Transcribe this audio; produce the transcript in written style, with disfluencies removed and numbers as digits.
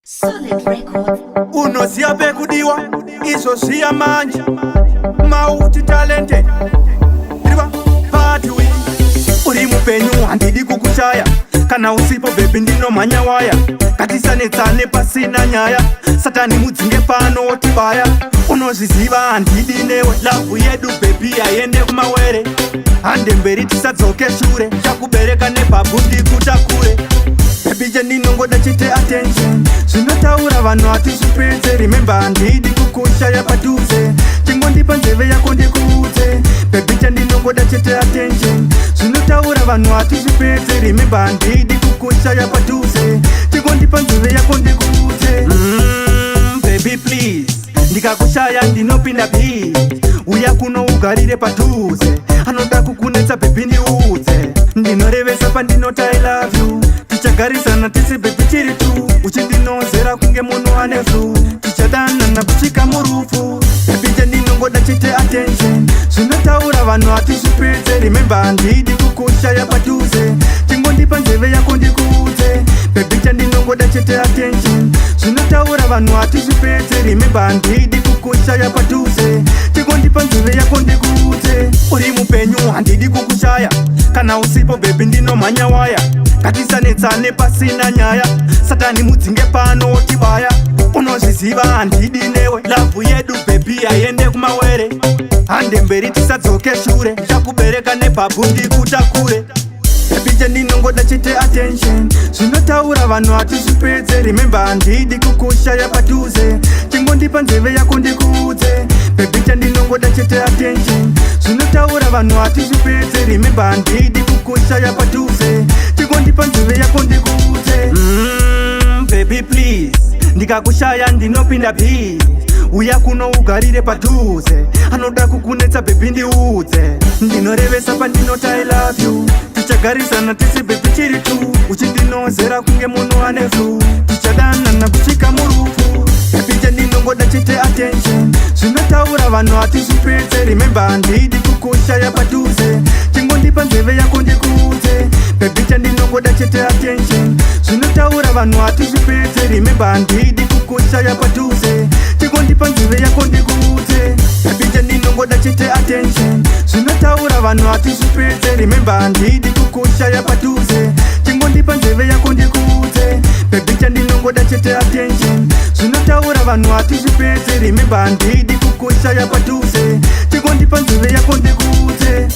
Solid Records. Unoziva pekudiwa izvo zviya manje, mauti talented riva patiwi. Uri mupenyu, handidi kukushaya. Kana usipo, baby, ndinomhanya waya. Ngatisanetsane pasina nyaya, Satani mudzinge pano wotibaya. Unozviziva, handidi newe. Love yedu, baby, haiende kumawere. Hande mberi, tisadzoke shure. Chakubereka nebhabhu ndikutakure. Baby, chandinongoda chete attention. Zvinotaura vanhu hatizvipedze. Remember, handidi kukushaya padhuze. Chingondipa nzeve yako ndikuudze. Baby, chandinongoda chete attention. Zvinotaura vanhu hatizvipedze. Remember, handidi kukushaya padhuze. Chingondipa nzeve yako ndikuudze. Baby, please, ndikakushaya ndinopinda busy. Uya kuno ugarire padhuze. Anoda kukunetsa, baby, ndiudze. Ndinorevesa pandinoti I love you. Tichagarisana tisi, baby, tiri two. Uchindinozera kunge munhu ane flu. Tichadanana kusvika murufu. Baby, chandinongoda chete attention. Zvinotaura vanhu hatizvipedze. Remember, handidi kukushaya padhuze. Chingondipa nzeve yako ndikuudze. Baby, chandinongoda chete attention. Zvinotaura vanhu hatizvipedze. Remember, handidi kukushaya padhuze. Chingondipa nzeve yako ndikuudze. Uri mupenyu, handidi kukushaya. Kana usipo, baby, ndinomhanya waya. Ngatisanetsane pasina nyaya, Satani mudzinge pano wotibaya. Unozviziva, handidi newe. Love yedu, baby, haiende kumawere. Hande mberi, tisadzoke shure. Chakubereka nebhabhu ndikutakure. Baby, chandinongoda chete attention. Zvinotaura vanhu hatizvipedze. Remember, handidi kukushaya padhuze. Chingondipa nzeve yako ndikuudze. Baby, chandinongoda chete attention. Zvinotaura vanhu hatizvipedze. Remember, handidi kukushaya padhuze. Chingondipa nzeve yako ndikuudze. Baby, please, ndikakushaya ndinopinda busy. Uya kuno ugarire padhuze. Anoda kukunetsa, baby, ndiudze. Ndinorevesa pandinoti I love you. Tichagarisana tisi, baby, tiri two. Uchindinozera kunge munhu ane flu. Tichadanana kusvika murufu. Baby, chandinongoda chete attention. Zvinotaura vanhu hatizvipedze. Remember, handidi kukushaya padhuze. Chingondipa nzeve yako ndikuudze. Baby, chandinongoda chete attention. Zvinotaura vanhu hatizvipedze. Remember, handidi kukushaya padhuze. Chingondipa nzeve yako ndikuudze. Baby, chandinongoda chete attention. Zvinotaura vanhu hatizvipedze. Remember, handidi kukushaya padhuze. Chingondipa nzeve yako ndikuudze. Baby, chandinongoda chete attention. Zvinotaura vanhu hatizvipedze. Remember, handidi kukushaya padhuze. Chingondipa nzeve yako ndikuudze.